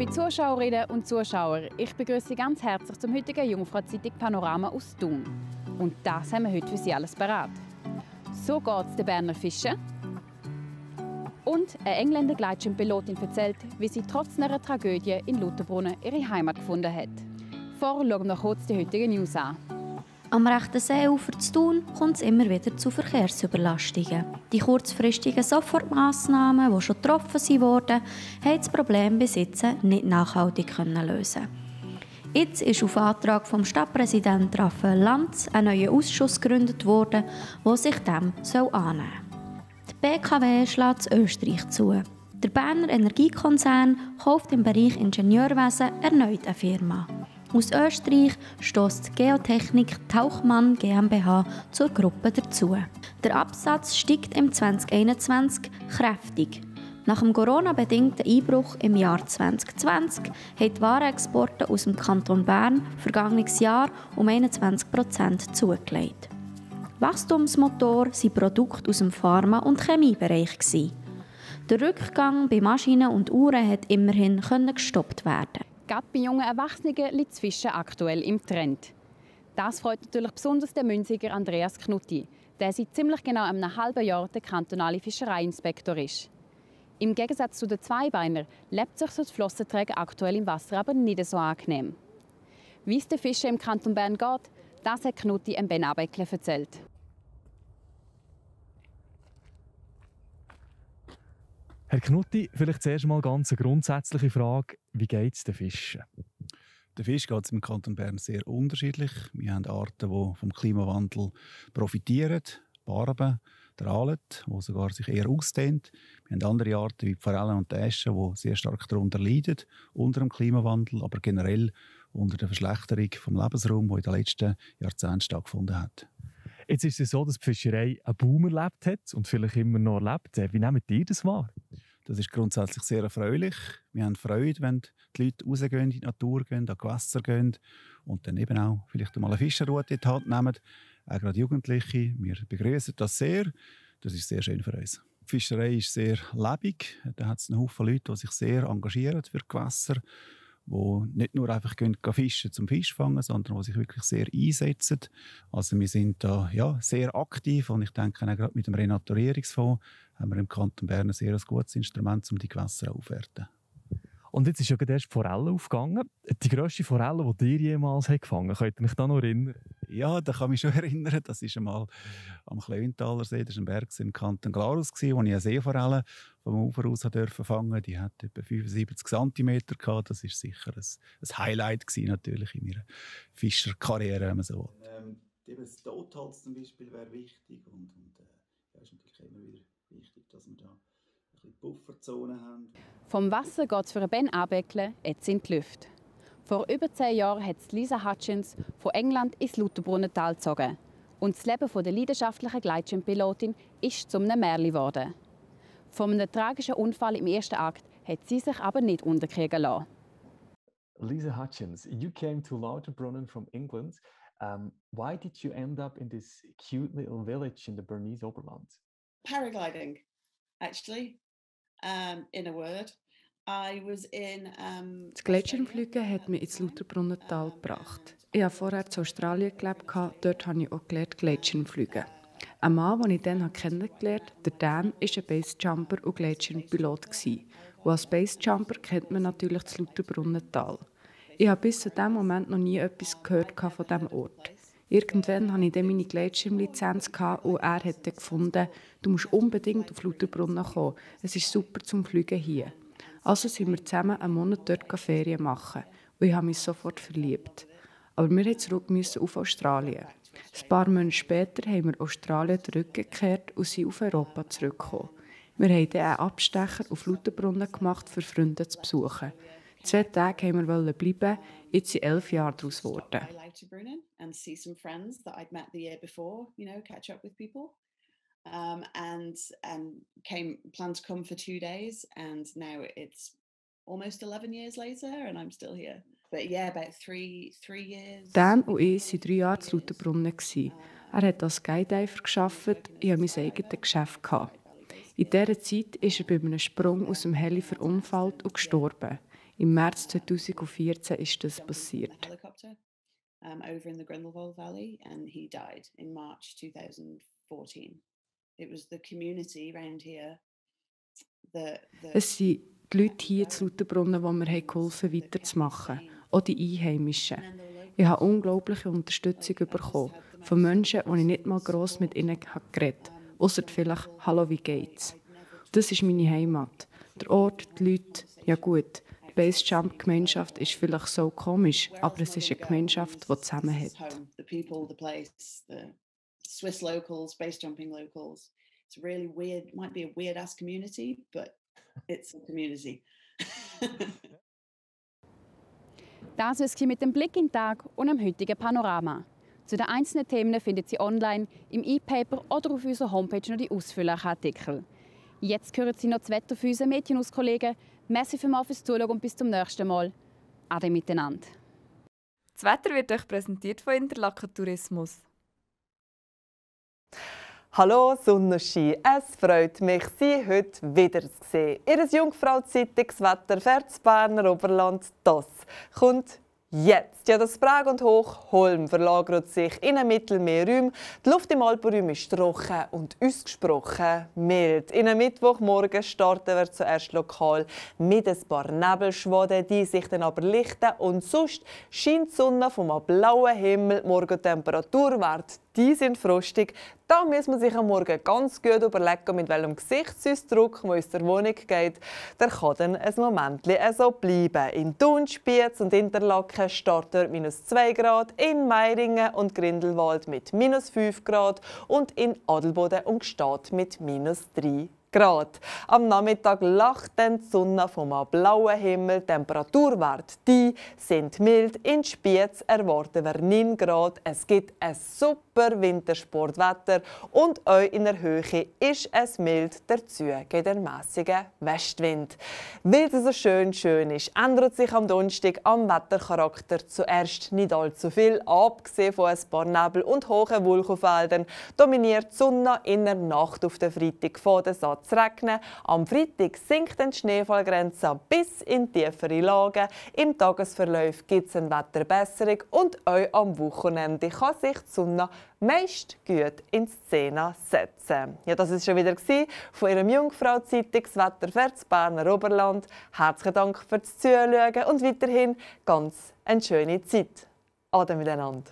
Liebe Zuschauerinnen und Zuschauer, ich begrüße Sie ganz herzlich zum heutigen Jungfrau-Zeitung Panorama aus Thun. Und das haben wir heute für Sie alles parat. So geht es den Berner Fischen. Und eine Engländer Gleitschirmpilotin erzählt, wie sie trotz einer Tragödie in Lauterbrunnen ihre Heimat gefunden hat. Vorher schauen wir noch kurz die heutigen News an. Am rechten Seeufer zu Thun kommt es immer wieder zu Verkehrsüberlastungen. Die kurzfristigen Sofortmaßnahmen, die schon getroffen wurden, haben das Problem bis jetzt nicht nachhaltig lösen. Jetzt ist auf Antrag vom Stadtpräsidenten Raphael Lanz ein neuer Ausschuss gegründet worden, der sich dem annehmen soll. Die BKW schlägt Österreich zu. Der Berner Energiekonzern kauft im Bereich Ingenieurwesen erneut eine Firma. Aus Österreich stösst die Geotechnik Tauchmann GmbH zur Gruppe dazu. Der Absatz steigt im 2021 kräftig. Nach dem Corona-bedingten Einbruch im Jahr 2020 haben die Warenexporte aus dem Kanton Bern vergangenes Jahr um 21% zugelegt. Wachstumsmotor waren Produkte aus dem Pharma- und Chemiebereich. Der Rückgang bei Maschinen und Uhren konnte immerhin gestoppt werden. Gerade bei jungen Erwachsenen liegt das Fischen aktuell im Trend. Das freut natürlich besonders den Münziger Andreas Knutti, der seit ziemlich genau einem halben Jahr der kantonale Fischereiinspektor ist. Im Gegensatz zu den Zweibeinern lebt sich das Flossenträger aktuell im Wasser aber nicht so angenehm. Wie es den Fischen im Kanton Bern geht, das hat Knutti Ben Abeckle erzählt. Herr Knutti, vielleicht zuerst mal ganz eine grundsätzliche Frage. Wie geht es den Fischen? Der Fisch geht es im Kanton Bern sehr unterschiedlich. Wir haben Arten, die vom Klimawandel profitieren. Barben, der Alet, der sogar sich eher ausdehnt. Wir haben andere Arten wie die Forellen und die Äsche, die sehr stark darunter leiden, unter dem Klimawandel, aber generell unter der Verschlechterung des Lebensraums, die in den letzten Jahrzehnten stattgefunden hat. Jetzt ist es so, dass die Fischerei einen Boom erlebt hat und vielleicht immer noch erlebt. Wie nehmt ihr das wahr? Das ist grundsätzlich sehr erfreulich. Wir haben Freude, wenn die Leute rausgehen, in die Natur gehen, an Gewässer gehen und dann eben auch vielleicht mal eine Fischerroute in die Hand nehmen. Auch gerade Jugendliche. Wir begrüßen das sehr. Das ist sehr schön für uns. Die Fischerei ist sehr lebendig. Da hat es einen Haufen Leute, die sich sehr engagieren für Gewässer, die nicht nur einfach fischen zum Fischfangen, sondern die sich wirklich sehr einsetzen. Also wir sind da sehr aktiv und ich denke auch gerade mit dem Renaturierungsfonds haben wir im Kanton Bern ein sehr gutes Instrument, um die Gewässer aufzuwerten. Und jetzt ist ja gerade erst die Forelle aufgegangen. Die grösste Forelle, die ihr jemals gefangen habt, könnt ihr mich da noch erinnern? Ja, da kann ich mich schon erinnern. Das ist einmal am Klönthaler See, das war ein Berg im Kanton Glarus, wo ich eine Seeforelle vom Ufer aus fangen durfte. Die hat etwa 75 cm gehabt. Das war sicher ein Highlight natürlich in meiner Fischerkarriere, wenn man so will. Eben das Totholz zum Beispiel wäre wichtig und ist natürlich immer wieder wichtig, dass wir da ein bisschen Pufferzonen haben. Vom Wasser geht es für Ben Abeckle jetzt in die Luft. Vor über 10 Jahren hat Lisa Hutchins von England ins Lauterbrunnental gezogen. Und das Leben der leidenschaftlichen Gleitschirmpilotin ist zu einem Märchen geworden. Von einem tragischen Unfall im ersten Akt hat sie sich aber nicht unterkriegen lassen. Lisa Hutchins, you came to Lauterbrunnen from England. Why did you end up in this cute little village in the Bernese Oberland? Paragliding, actually, in a word. Das Gletscherfliegen hat mich ins Lauterbrunnental gebracht. Ich habe vorher in Australien gelebt, dort habe ich auch gelernt, Gletscherfliegen. Ein Mann, den ich dann kennengelernt habe, der Dan, war ein Basejumper und Gletscherpilot. Und als Basejumper kennt man natürlich das Lauterbrunnental. Ich habe bis zu diesem Moment noch nie etwas gehört von diesem Ort. Irgendwann hatte ich dann meine Gleitschirmlizenz und er hat dann gefunden, du musst unbedingt auf Lauterbrunnen kommen. Es ist super zum Fliegen hier. Also sind wir zusammen einen Monat dort Ferien machen und ich habe mich sofort verliebt. Aber wir mussten zurück auf Australien. Ein paar Monate später haben wir Australien zurückgekehrt und sind auf Europa zurückgekommen. Wir haben dann einen Abstecher auf Lauterbrunnen gemacht, für Freunde zu besuchen. 2 Tage wollten wir bleiben, jetzt sind 11 Jahre daraus geworden. And planned to come for 2 days, and now it's almost 11 years later, and I'm still here. But yeah, about three years. Dan und ich waren 3 Jahre in Lauterbrunnen. Er hat als Skydiver gearbeitet, ich hatte mein eigenes Geschäft. In dieser Zeit ist er bei einem Sprung aus dem Heli verunfallt und gestorben. Im März 2014 ist das passiert. Over in the Grindelwald Valley, and he died in March 2014. It was the community around here. Es sind die Leute hier zu Lauterbrunnen, die mir geholfen haben, weiterzumachen. Auch die Einheimischen. Ich habe unglaubliche Unterstützung bekommen von Menschen, die ich nicht mal gross mit ihnen geredet habe. Ausser vielleicht «Hallo, wie geht's?». Das ist meine Heimat. Der Ort, die Leute, ja gut. Die Basejump-Gemeinschaft ist vielleicht so komisch, aber es ist eine Gemeinschaft, die zusammenhält. The people, the place, the Swiss locals, basejumping locals. It's really weird. Might be a weird-ass community, but it's a community. Das ist es mit dem Blick in den Tag und dem heutigen Panorama. Zu den einzelnen Themen findet Sie online, im E-Paper oder auf unserer Homepage noch die ausführlichen Artikel. Jetzt hören Sie noch das Wetter für unsere Mädchenhauskollegen. Merci vielmals fürs Zuschauen und bis zum nächsten Mal. Ade miteinander. Das Wetter wird euch präsentiert von Interlaken Tourismus. Hallo Sonnenschein, es freut mich, Sie heute wieder zu sehen. Ihr Jungfrau-Zeitungswetter für das Berner Oberland, das kommt jetzt. Ja, das Prag und Hochholm verlagert sich in den Mittelmeerräumen. Die Luft im Alpenraum ist trocken und ausgesprochen mild. In einem Mittwochmorgen starten wir zuerst lokal mit ein paar Nebelschwaden, die sich dann aber lichten. Und sonst scheint die Sonne vom blauen Himmel. Die Morgentemperaturwerte, die sind frostig. Da muss man sich am Morgen ganz gut überlegen, mit welchem Gesichtsausdruck man aus der Wohnung geht. Der kann dann ein Moment so bleiben. In Thun, Spiez und Interlaken startet -2 Grad, in Meiringen und Grindelwald mit -5 Grad und in Adelboden und Gstaad mit -3 Grad. Am Nachmittag lacht dann die Sonne vom blauen Himmel. Temperaturwerte, die sind mild. In Spiez erwarten wir 9 Grad. Es gibt ein super Wintersportwetter und auch in der Höhe ist es mild. Dazu geht ein mäßiger Westwind. Weil es so schön ist, ändert sich am Donnerstag am Wettercharakter zuerst nicht allzu viel. Abgesehen von ein paar Nebel und hohen Wolkenfeldern dominiert die Sonne in der Nacht auf den Freitag vor der Satz zu regnen. Am Freitag sinkt die Schneefallgrenze bis in tiefere Lagen. Im Tagesverlauf gibt es eine Wetterbesserung und auch am Wochenende kann sich die Sonne meist gut in Szene setzen. Ja, das war schon wieder von Ihrem Jungfrau-Zeitungswetter für das Berner Oberland. Herzlichen Dank fürs Zuschauen und weiterhin ganz eine schöne Zeit. Ade miteinander.